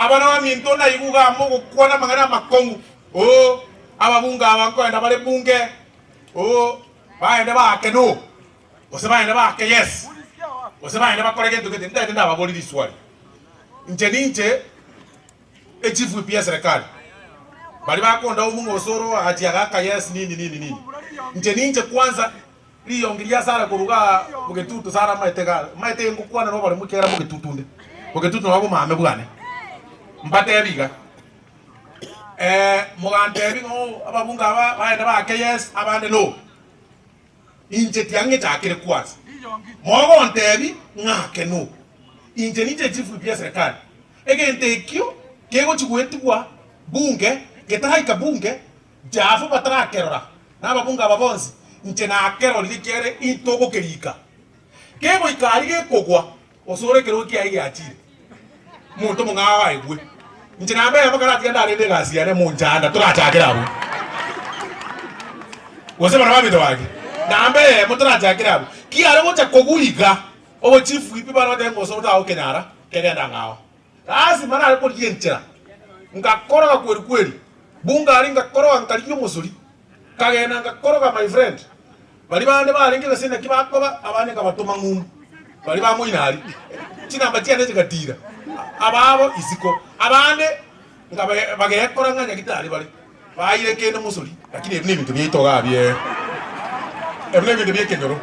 Abana baminto naigwe iga mogokwana amang'ana amakong'u, Oo, ababunge aba nkoenda bare bunge, oo, baende baake no, gose baende baake yes, gose baende bakore gento gete. Ntagete ndababorie riswali. Inche ninche echief whip ya eserekari, baria bakondaumu ng'a osoro agachia agaka yes nini nini nini. Inche ninche kwanza Riongi ria Sara korwa igaa bogetutu, Sara amaete igaa, amaete ngokwana noboremu ekiagera bogetutu nde, bogetutu nabo bomame bwane. Mbatebi iga, mogantebi ng'a oh ababunge aba baende baake yes, abande no. Inche tiang'echakire kwanza, mogontebi ng'ake no. Inche ninche chief whip ya serikali, egento ekio kegochi goetigwa bunge, getaraika bunge, Jafo batarakerora, na ababunge aba bonsi, inche nakerorire ekiagera intogokerika. Kegoika aria gekogwa, osore ekerogo kiaye giachire, monto omong'ao aegwe. Inche namba eyemo karatiga ndarende egasi yane monchanda torachakere abwo. Gose baria baminto bake, namba eyemo torachakere abwo. Kiare gocha kogwa iga, obochifu pi bare batebe ng'a osoro tagokenyara, kegenda ng'ao. Lasima nare korigia enchera, ngakoroga kweri kweri, bunga aria ngakoroga nkarigia omosori, nkagenda ngakoroga my friend, baria bande barenge gose naki bakoba, abande nkabatoma ng'umbu, baria ba moino aria, chinamba chiane chigatira, ababo isiko, abande nkabe bagekora ng'a nyagitari bare, baire kende mosori, lakini ebi nebinto biaito igaa bie ebi nebinto bie ekenyoro,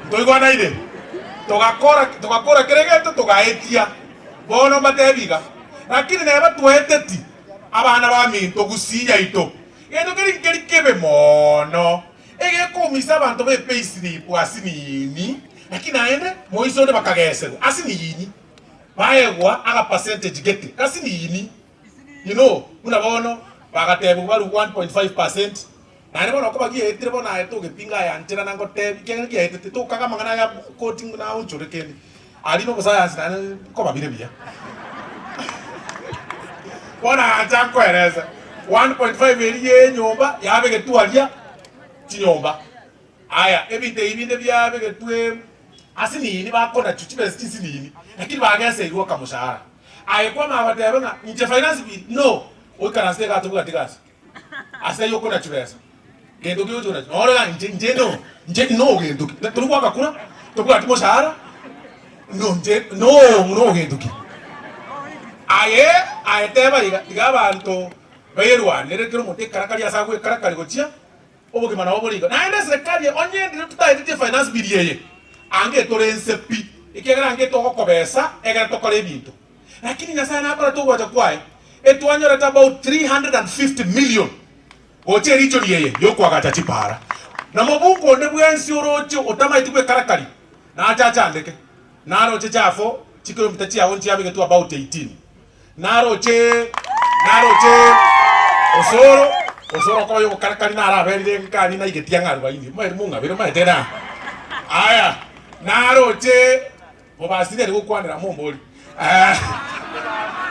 ntoigwanaine? Togakora togakora kera egento togaetia, bono mbatebi iga, lakini neba twaeteti abana baminto gusii yaito, gento keria nkeri kebe mono, egekoumisa abanto be payslip asinini, lakini naende moiso onde bakageserwa asinini, baegwa aga percentage gete gasinini. You know, buna bono bagatebiwa barue 1.5 percent, naende bono okoba giaetire bono aye togepinga aya nchera na ngotebi ekiagera giaetete tokaga amang'ana aya koti naonchore kende. Aria na obosayansi naende nkoba bire buya. Bono ancha nkoeresa, 1.5 eria ya enyomba yabegetwe aria chinyomba. Aya, ebinto ebi binde biabegetwe ase nini bakonachwa chibesa chinsinini, lakini bageseirwe okamoshahara. Aye kwamanya goteba ng'a inche finance bill no, oikaranse iga tobwati gasi ase ayio okona chibesa. Gento ki ogochi konacha? Noro ng'a inche inche no, inche no gento ki? Tori goaka kura, tobwati moshahara, no inche no no gento ki? Aye aye teba iga, tiga abanto baerwanere kera omonto ekarakari ase agoekarakari gochia. Obogima nabo bore igo. Naende eserekari onye ndire totaetetie finance bill eye, ange etore ense pi, ekiagera ange togokobesa egere tokore ebinto. Lakini Nyasaye nakorete ogocha kwaye, etwanyorete about 350 million gocha eregion eye yokoagacha chipara. Na mobunge onde bwensi oroche otamaeti bwekarakari, nache achandeke. Naroche chafo chikilomita chiao nchiabegetwe about 18. Naroche, naroche osoro, osoro okoba yogokarakari naraberire nkani naigetie ang'e arubaini. Moeri mong'abere omanyete na. Aya, naroche bobasi nere gokwanera mombori.